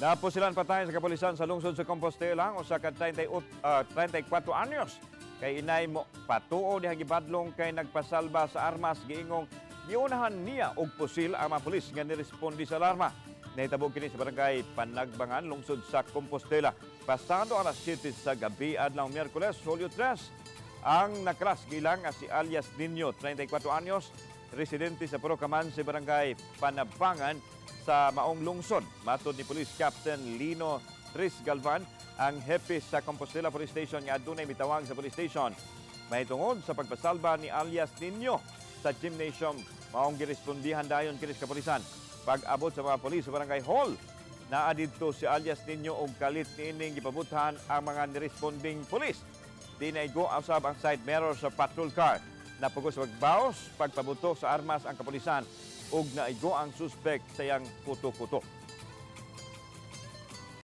Napusilan patay sa kapulisan sa lungsod sa Compostela ang usa ka 38, 34 anyos kay inay mo patuo diha gibadlong kay nagpasalba sa armas, giingong giunahan niya og pusil ang mga pulis nga niresponde sa alarma. Nahitabo kini sa barangay Panagbangan, lungsod sa Compostela, pasado alas 7 sa gabi adlaw Miyerkules, Hulyo 3. Ang nakalas gilang nga si alias Ninyo, 34 anyos, residente sa Puro Kamansi, barangay Panabangan sa maong lungsod. Matod ni Police Captain Lino Tris Galvan, ang hepe sa Compostela Police Station, nga adunay mitawag sa police station mahitungod sa pagpasalba ni alias Ninyo sa gymnasium, maong girespondihan dayon kini sa kapulisan. Pag-abot sa mga pulis sa barangay hall, naa didto si alias Ninyo og kalit niining gipabuthan ang mga niresponding pulis. Di naigo usab ang side mirror sa patrol car. Napugos sa pagbaos, pagpabuto sa armas ang kapulisan ug naigo ang suspek sa iyang kuto-kuto.